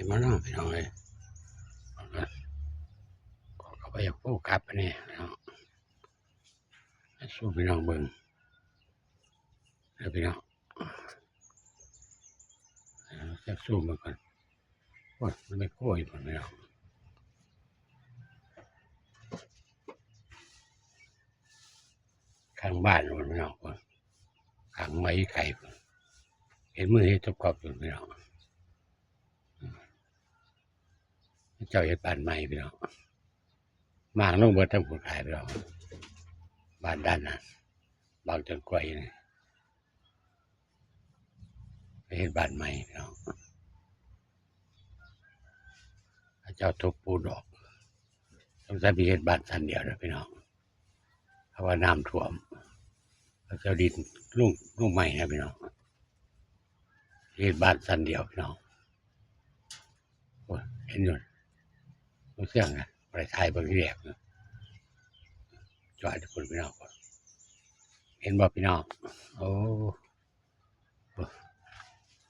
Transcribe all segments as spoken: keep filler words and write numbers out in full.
เห็นบ่เนาะพี่น้องเอ้ย ขอเข้าไปอยากโฟกัสไปเนี่ยเนาะ ให้ซูมพี่น้องเบิ่งนะพี่น้อง เอาจักซูมเบิ่งก่อน โอ้ย มันไม่โค้ยก่อนพี่น้อง ข้างบ้านพุ่นพี่น้อง ข้างไม้ไก่พุ่น เห็นมือเฮ็ดจบกอบอยู่พี่น้อง เจ้าเฮ็ดบ้านใหม่พี่น้อง มางลงเบิดทั้งผุนขายพี่น้อง บ้านด้านนั้น บางจังกวยนี่ ไปเฮ็ดบ้านใหม่พี่น้อง เขาเจ้าทุบปูนออก สงสัยไปเฮ็ดบ้านชั้นเดียวนะพี่น้อง เพราะว่าน้ำท่วม เขาเจ้าดินลง ลงใหม่นะพี่น้อง เฮ็ดบ้านชั้นเดียวพี่น้อง โอ้ย เห็นอยู่ บ่เชื่องนะ บ่ได้ถ่ายเบิ่งทีแรกนะ จอดอยู่พุ่นพี่น้อง เห็นบ่พี่น้อง โอ้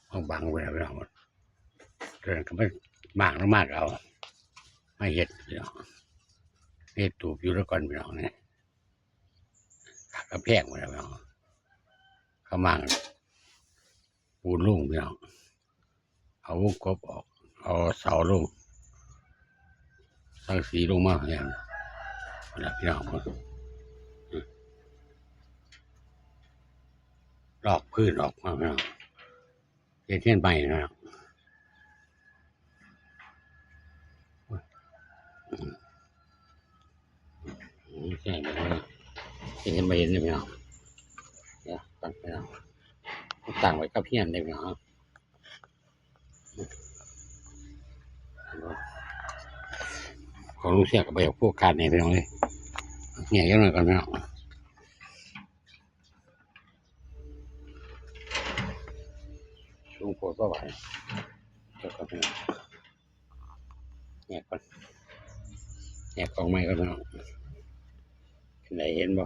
โอ้ บังไว้แล้วพี่น้อง เดินก็ไม่มางลงมากเอา ไม่เฮ็ดพี่น้อง เฮ็ดตูบอยู่แล้วก่อนพี่น้องเนี่ย ขากกำแพงไว้แล้วพี่น้อง เขามางปูนลงพี่น้อง เอาวงกบออก เอาเสาลง สังกะสีลงมาแทนนะพี่น้อง ลอกพื้นออกมาพี่น้อง เฮ็ดเฮือนใหม่พี่น้อง อืม ใช่ไหมพี่น้อง เฮ็ดเฮือนใหม่เห็นไหมพี่น้อง เดี๋ยวก่อนพี่น้อง ตั้งไว้กับเฮือนได้พี่น้อง ของลุงเสียก็ไปโฟกัสเนี่ยพี่น้องเอ้ย เนี่ยยังไงก่อนพี่น้อง สูงโพดบ่ไหว เดี๋ยวก่อนพี่น้อง แหกก่อน แหกของใหม่ก่อนพี่น้อง ไหนเห็นบ่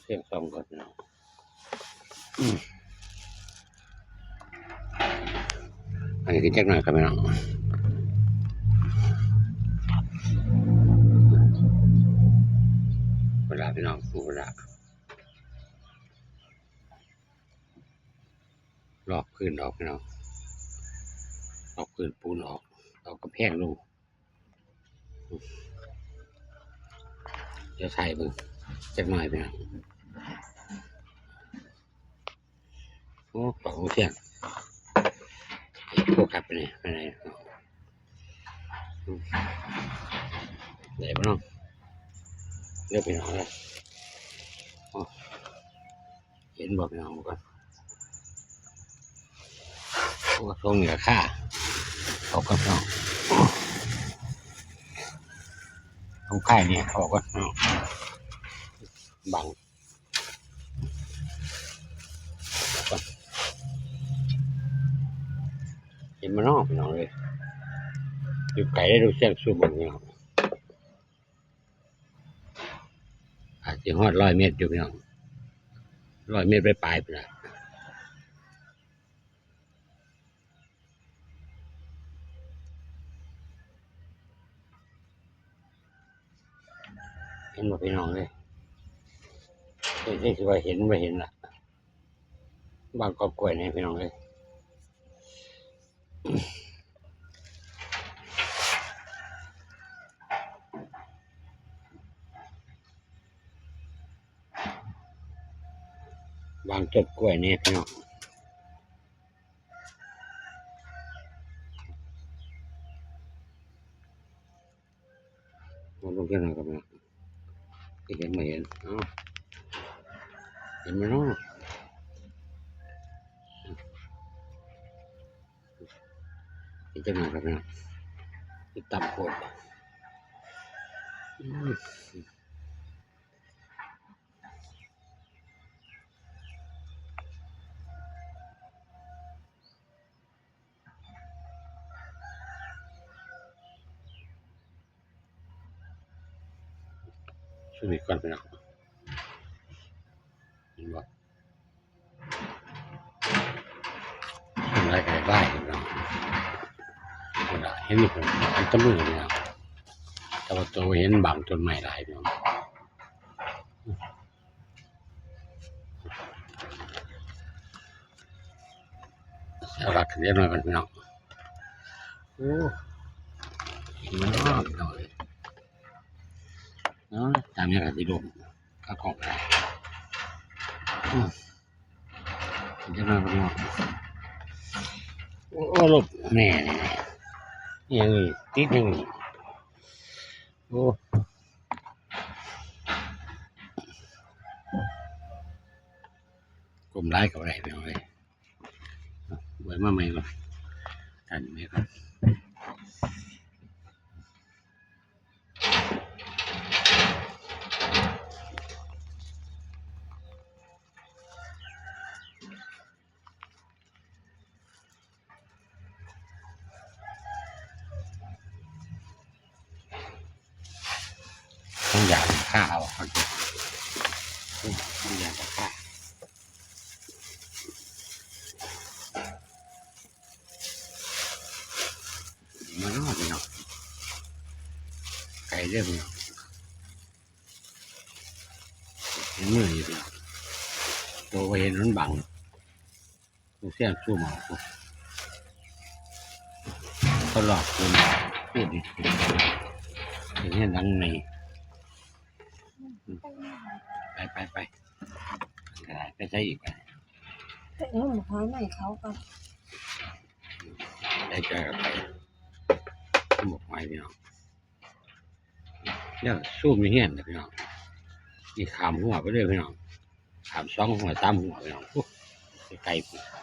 เสียงสองก่อนพี่น้อง อืม อันนี้คือจักหน่อยครับพี่น้อง เวลาพี่น้อง เวลา ลอกพื้นออกพี่น้อง ลอกพื้นปูนออก เอากำแพงลง เดี๋ยวถ่ายเบิ่งจักหน่อยพี่น้อง โอ้ ปากของเสียง โฟกัสไปไหน ไปไหน ได้บ่เนาะ เดี๋ยวพี่น้องนะ โอ้ เห็นบ่พี่น้องบ่ก่อน โอ้ ช่วงนี้ราคา เอากันเนาะ ต้องขายเนี่ย เอากันเนาะ บัง เห็นบ่เนาะพี่น้องเอ้ย อยู่ไกลได้ดูเสียงสูบเบิ่งพี่น้อง อาจสิฮอดร้อยเมตรอยู่พี่น้อง ร้อยเมตรปลายๆ พุ่นน่ะ เห็นบ่พี่น้องเอ้ย เอ้ย เอ้ย สิว่าเห็นบ่เห็นล่ะ บางกอกกล้วยนี่พี่น้องเอ้ย บางกอกกล้วยนี่พี่น้อง มาลงแค่นั้นครับนะ ที่เห็นไม่เห็น เอ้า เห็นไหมเนาะ เห็นจังไหนครับนะ ที่ต่ำโคตร อืม ช่วงนี้ก่อนพี่น้อง เห็นบ่ หลายก็หลายพี่น้อง พุ่นน่ะ เห็นอยู่พุ่น เห็นแต่มือพี่น้อง แต่ว่าตัวเห็นบังต้นไม้หลายพี่น้อง เอาละ เดี๋ยวหน่อยก่อนพี่น้อง โอ้ มันร้อนพี่น้องเอ้ย เนาะ ตามนี้ก็สิลม ก็ของอะไร อืม เดี๋ยวหน่อยพี่น้อง โอ้ โอ้ ลม แม่ นี่ ยังนี่ ติดยังนี่ โอ้ ก้มหลายก็บ่ได้พี่น้องเอ้ย ไว้มาใหม่ก่อน กันใหม่ก่อน ต้องอย่างข้าวครับ ต้องอย่างข้าว มาเนาะพี่น้อง ไก่เด้อพี่น้อง เห็นมืออยู่พี่น้อง ตัวบ่เห็นมันบัง ลูกเสี้ยนซูมเอา เขาหลอกคุณ พูดดิ เห็นเห็นหลังใน ไปไปไป ไปใช้อีกไป เออ หมกหอยใหม่เขาก็ ได้ใจกับไป หมกหอยพี่น้อง เนี่ยซูมอยู่เฮียนนะพี่น้อง นี่ข้ามหัวไปเลยพี่น้อง ข้ามสองหัว สามหัวพี่น้อง โอ้ ไกลๆ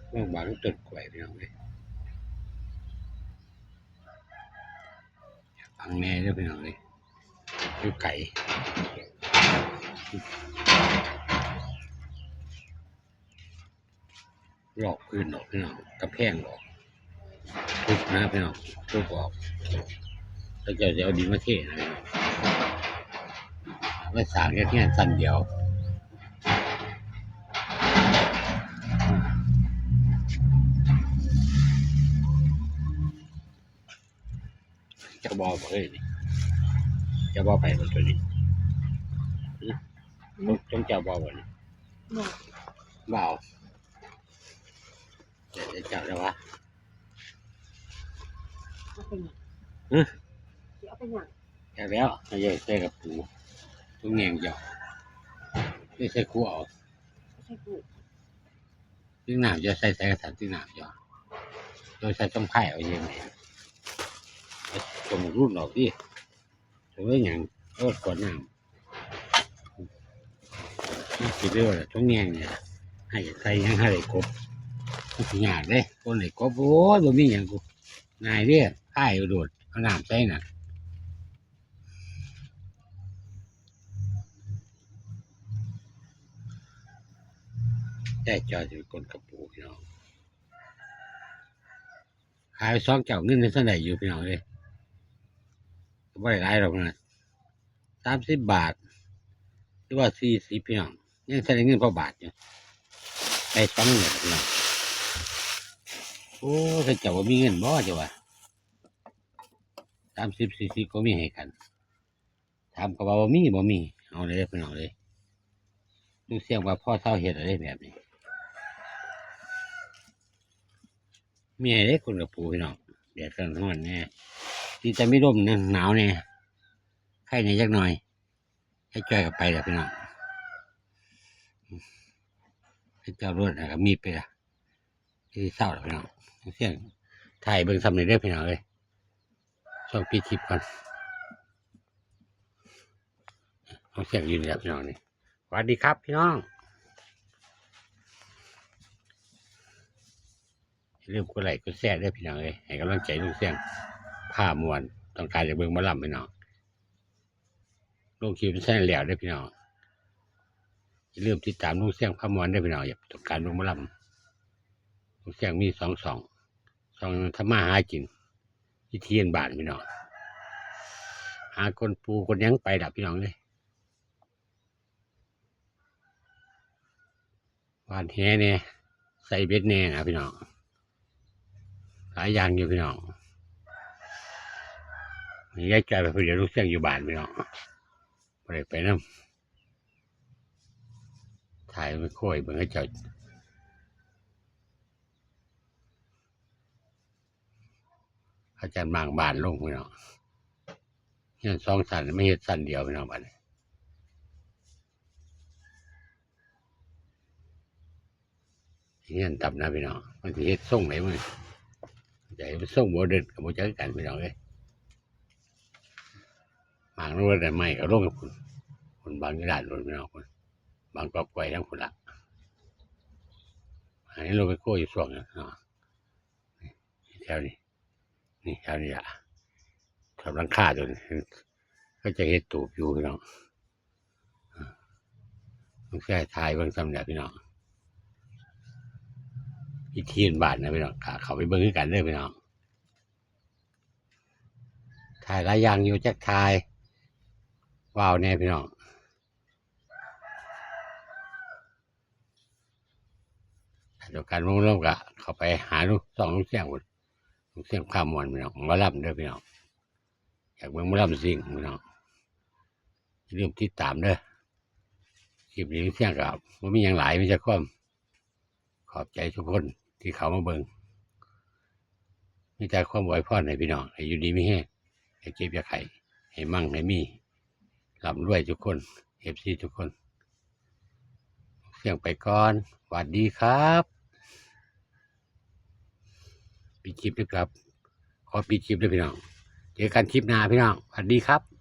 เมืองบางต้นกล้วยพี่น้องเอ้ย ฟังแน่เด้อพี่น้องเอ้ย อยู่ไกล หลอกพื้นออกพี่น้อง กำแพงออก ทุบนะพี่น้อง ทุบออก แล้วเจ้าจะเอาดินมาเทนะพี่น้อง ไว้สร้างแค่เพียงชั้นเดียว เจ้าบ่บ่เฮ้ยนี่ เจ้าบ่ไปบ่ตัวนี้ หึ จงเจ้าบ่บ่นี่ บ่ บ่เอา เดี๋ยวเจ้าได้วะ เอาไปหยัง หึ สิเอาไปหยัง จักแล้ว เอาใส่กระปู ทุกแง่งเจ้า ไม่ใช่ครัวเอา ใส่กู ตึ้งน้ำเจ้า ใส่ใส่กระถางตึ้งน้ำเจ้า โดยใส่ต้มไข่เอาเองเนี่ย เอาต้มรุ่นออกดิ ต้มไว้หยัง เอาขวดน้ำ มันสิเรียกว่าต้มแง่งเนี่ย ให้ใส่หยังให้ได้ครบ มันสิยากเด้ คนได้ครบ โอ้ย บ่มีหยังกู ง่ายเด้ พายกระโดด เอาน้ำใส่น่ะ ยายจอยสิเป็นคนกระปูพี่น้อง ขายไปสองเจ้า เงินยังทันได้อยู่พี่น้องเอ้ย ก็บ่ได้หลายดอกนะ สามสิบบาท หรือว่าสี่สิบพี่น้อง ยังทันได้เงินพอบาทอยู่ ได้สองหมื่นพี่น้อง โอ้ เขาเจ้าบ่มีเงินบ่เจ้าว่า สามสิบ สี่สิบ ก็มีให้กัน ถามก็ว่าบ่มี บ่มี เอาเลยพี่น้องเลย ลูกเสี่ยงว่าพ่อเฒ่าเฮ็ดอะไรแบบนี้ มีให้ได้คนกระปูพี่น้อง แดดกันร้อนแน่ ที่จะมีลมนะ หนาวแน่ ไข้แน่จักหน่อย ให้จ่อยกันไปแหละพี่น้อง ให้เจ้ารถนะก็มีไปละ ที่เศร้าแล้วพี่น้อง เสี่ยง ถ่ายเบิ่งซ้ำนี่เด้อพี่น้องเอ้ย ช่วงปิดคลิปก่อน เอาเสี่ยงอยู่นี่แหละพี่น้องนี่ สวัสดีครับพี่น้อง อย่าลืมกดไลค์กดแชร์เด้อพี่น้องเอ้ย ให้กำลังใจลุงเสี่ยงพาม่วน ต้องการอยากเบิ่งหมอลำพี่น้อง ลงคลิปแชร์แล้วเด้อพี่น้อง อย่าลืมติดตามลุงเสี่ยงพาม่วนเด้อพี่น้อง อยากต้องการเบิ่งหมอลำ ลุงเสี่ยงมีสองช่อง ช่องทำมาหากิน วิถีบ้านพี่น้อง หาก้นปูก้นหยังไปล่ะพี่น้องเอ้ย หว่านแหแหน่ ใส่เบ็ดแหน่นะพี่น้อง หลายอย่างอยู่พี่น้อง ยายจ่อยไปผู้เดียว ลุงเสี่ยงอยู่บ้านพี่น้อง บ่ได้ไปนำ ถ่ายไปโค้ยเบิ่งเขาเจ้า เขาจัดมางบ้านลงพี่น้อง เฮือนสองชั้น มาเฮ็ดชั้นเดียวพี่น้องบัดนี้ เฮือนต่ำนะพี่น้อง มันสิเฮ็ดทรงไหนมัน จะเฮ็ดทรงโมเดิร์นก็บ่จักกันพี่น้องเอ้ย มางลงแต่ไม้ก็ลงกับคุณ คุณบางกระดาษโดนพี่น้องคุณ บางกอกกล้วยทั้งคุณละ อันนี้ลงไปโค้ยอยู่ช่วงนั้นเนาะ แถวนี้ นี่แถวนี้ละ ทำหลังคาตัวนี้ ก็จะเฮ็ดตูบอยู่พี่น้อง อ่า ลุงเสี่ยงถ่ายเบิ่งซ้ำเนี่ยพี่น้อง วิถีบ้านนะพี่น้อง ก็เข้าไปเบิ่งคือกันเด้อพี่น้อง ถ่ายหลายอย่างอยู่ จักถ่ายว้าวแหน่พี่น้อง ถ้าต้องการเบิ่งหมอลำก็เข้าไปหาลุง ช่องลุงเสี่ยงพุ้น ลุงเสี่ยงพาม่วนพี่น้อง หมอลำเด้อพี่น้อง อยากเบิ่งหมอลำซิ่งพี่น้อง อย่าลืมติดตามเด้อ คลิปนี้ลุงเสี่ยงก็บ่มีหยังหลาย มีแต่ความขอบใจทุกคนที่เข้ามาเบิ่ง มีแต่ความอวยพรให้พี่น้อง ให้อยู่ดีมีแฮง ให้เจ็บอย่าไข้ ให้มั่งให้มี ร่ำรวยทุกคน เอฟซี ทุกคน เสี่ยงไปก่อน สวัสดีครับ ปิดคลิปด้วยครับ ขอปิดคลิปด้วยพี่น้อง เจอกันคลิปหน้าพี่น้อง สวัสดีครับ